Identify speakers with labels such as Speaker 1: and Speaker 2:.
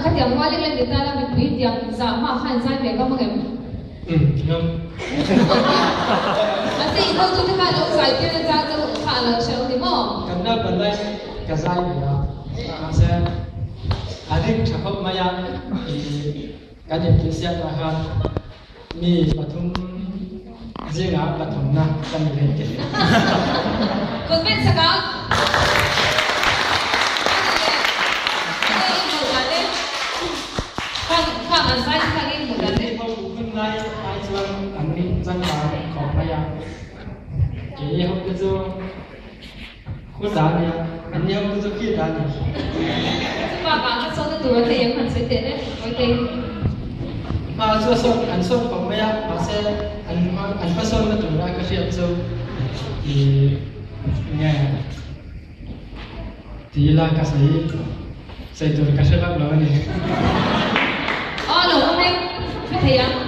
Speaker 1: Khatiang rual lek lek ni ta la mipui tiang zah hma khan zai ve ngam angem?
Speaker 2: Umm ngam.
Speaker 1: Mahse i hotute kha lo zai tir na chang chu kha a lo hre lo ni maw?
Speaker 2: Kan naupan lai ka zai ve a, mahse a ring tha khawp mai a, i kan intihsiakna khan Mi pathum zingah pathumna ka ni ve te.
Speaker 1: Kut ven sak ang. Ani leh enge i hmuh dan e? Khang khang an zai te kha enge i hmuh dan e?
Speaker 2: Ho hun lai ai chuan an changkang khawp mai a, kei ho te chu khutah a nia, an ni ho te chu khitah a ni.
Speaker 1: Chubakah ka sawtna tur an nei em han sawi teh le, Mawitei.
Speaker 2: Hma chu a sawt an sawt khawp mai a, mahse an hma an hmasawnna tura ka hriat chu ih nge ti ila ka sawi sawi tur ka hre vak lo a ni.
Speaker 1: Aw lo awm e, ka thei ang.